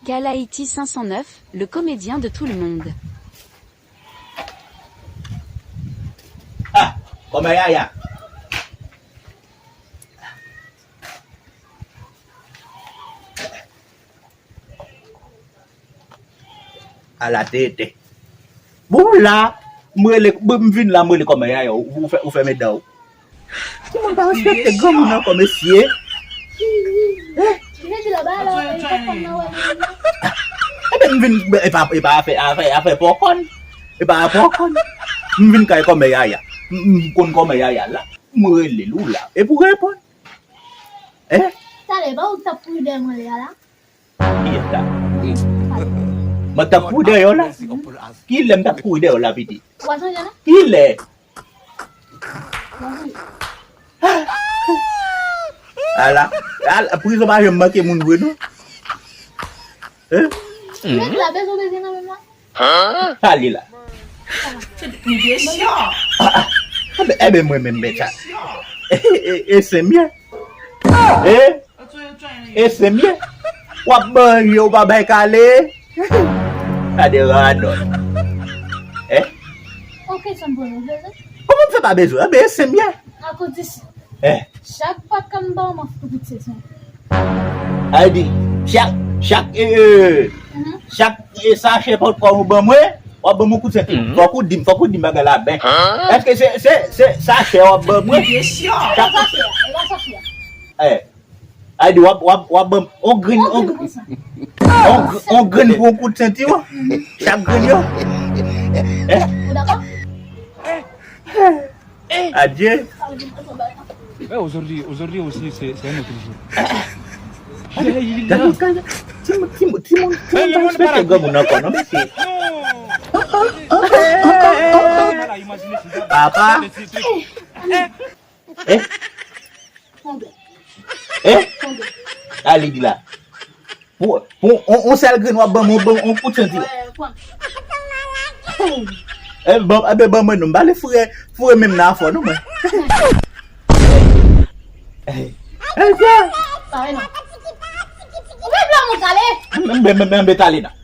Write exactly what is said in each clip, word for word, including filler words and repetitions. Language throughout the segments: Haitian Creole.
Kalaiti cinq cent neuf, le comédien de tout le monde. Ah, kòmè yaya. Ala tete. Bon, la, m rele, bon, m vin la, m rele kòmè yaya, ou, ou fè, ou fèmen dan ou. Timoun pa respekte granmoun ankò, mesye. Ebyen, m vin, e pa, e pa afè, afè, afè pòkòn. E pa pòkòn. M vin kay kòmè yaya. M, m konn kòmè yaya la. M rele l ou la. E pou reponn. Hein? Talè, pa ou t ap kouri dèyè mwen lè a la? Kiyès la? Mwen t ap kouri dèyè w la? Kilè m t ap kouri dèyè w la, pitit? Ou pa sonje, non? Kilè? Ala, ala, prizon pa janm manke moun vre, non. Hein? Nèg la bezwen bezwen nan menm la. Pale la. Ah, ah. Eben, eben, mwen menm, men sa. E, e, e, se mye. E? E se mye. W ap manje, w pa bay kale. Gade radòt. Eh? Ok, sa m pran bezwen. Kòman m fè pa bezwen? Anben, e se mye. Akoz di si. Eh. Chak pat kan m ba w, m ap fouti kout senti. Ay di, chak, chak, eh, chak, eh, sachè pòpkòn ou ban mwen, w ap ban mwen kout senti. Fòk ou di m, fòk ou di m bagay la byen. Èske se, se, se sachè w ap ban mwen? Chak sachè, e pa sachè. Eh. Ay di w ap, w ap, w ap ban m on grenn, on grenn, on gr-, on grenn pou yon kout senti w. Chak grenn yo. Eh? Ou dakò? Adye. Eh, aujourd'hui, aujourd'hui aussi, c'est, c'est un autre jour. Gade, gade, timoun, timoun, timoun, timoun pa respekte granmoun ankò, non, mesye. Papa. Eh? Eh? Sa li di la. Pou, pou on, on sèl grenn w ap ban mwen, on, on kout senti. Eh, ban, eh, ben, ban mwen non, m pa vle foure, foure men m nan afè non, mwen. Eh, eh, sa. Pare non. Ou vle blan mwen kale? M, m, m, m, m, tale nan.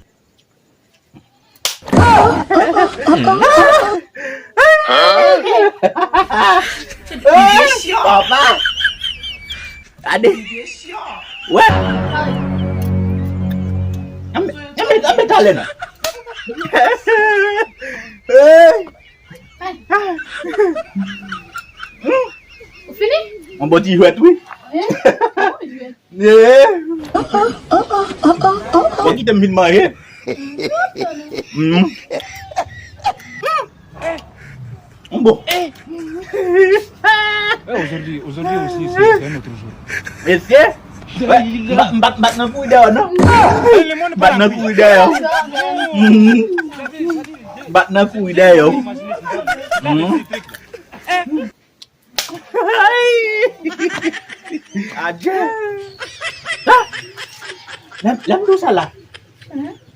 Papa! Gade! Wè! Anbe, anbe, anbe talè nan! Ou fini? On bon ti jwèt, wi. Eh? Bon, kite m vin manje. Mm. Mm, bon. Eh, aujourd'hui, aujourd'hui aussi, c'est, c'est un autre jour. Mesye, m pa, m pa, m pa t nan kouri dèyè w, non. M pa t nan kouri dèyè w. Mm. M pa t nan kouri dèyè w. Mm. Adje! Ah! Lè, lè m di w sa la.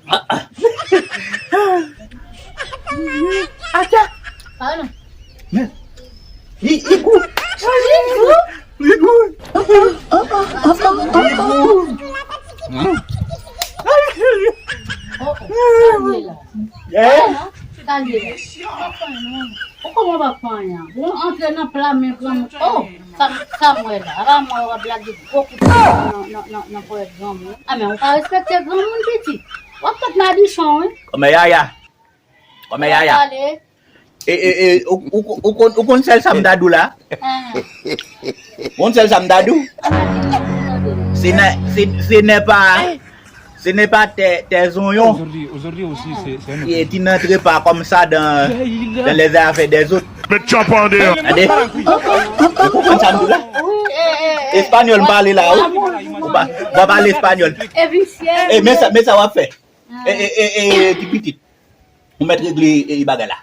Ah, ah. Adje! Pardon. Men, li, li gou. Li gou? Li gou. Li gou. Oh, oh, sa l ye la? Eh? Sa l ye la? Ou kòman w pa fè anyen? Bon, antre nan pla men granmoun. Oh, sa, sa m wè la. Apa m wè w ap lage gwo kout nan, nan, nan, nan ponyèt granmoun. Ah, men ou pa respekte granmoun, pitit. W ap fèt madichon, wi. Kòmè yaya. Kòmè yaya. Pale. E, e, e, ou, ou, ou, ou konn, ou konn sèl sa m ta di w la? Ah. Ou konn sèl sa m ta di w? Ah, di m, di m, di m. Ce n'est, ce, ce n'est pas, ce n'est pas tes, tes oignons qui, qui n'entrent pas comme ça dans, dans les affaires des autres. Met tchòp an deyò. Gade. Ou konprann sa m di w la? Wi, eh, eh, eh. Espanyòl m pale la, wi. Ou pa, ou pa pale espanyòl. E visye. Eh, men sa, men sa w ap fè. Ah. Eh, eh, eh, eh, ti pitit. Ou mèt regle, eh, bagay la.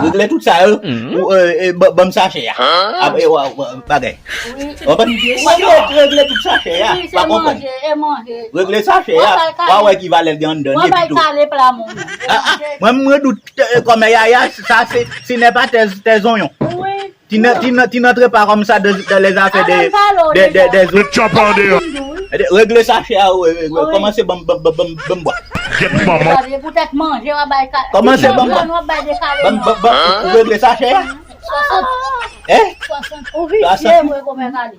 Regle tout sa yo. Ou, eh, eh, ba-, ban m sachè a. Apre, wa, wa, bagay. Wi. Ou konprann? Ou mèt regle tout sachè a. Wi, se manje, e manje. Regle sachè a. W a wè ki valè l gen anndan li epi tou. Mwen bay kale pla moun. Ah, ah, mwen, mwen dout, eh, kòmè yaya, sa se, ce n'est pas tes, tes oignons. Wi. Tu ne, tu ne, tu n'entres pas comme ça dans, dans les affaires des, des, des, des autres. Met tchòp an deyò. Regle sachè a, wi, wi, wi. Kòmanse ban m, ban m, ban m, ban m, ban m bwè. Kòmanse ban m, ban m, ban m, regle sachè a. Swasant. Hein? Swasant. Ou visye, mwen, konpè Kale.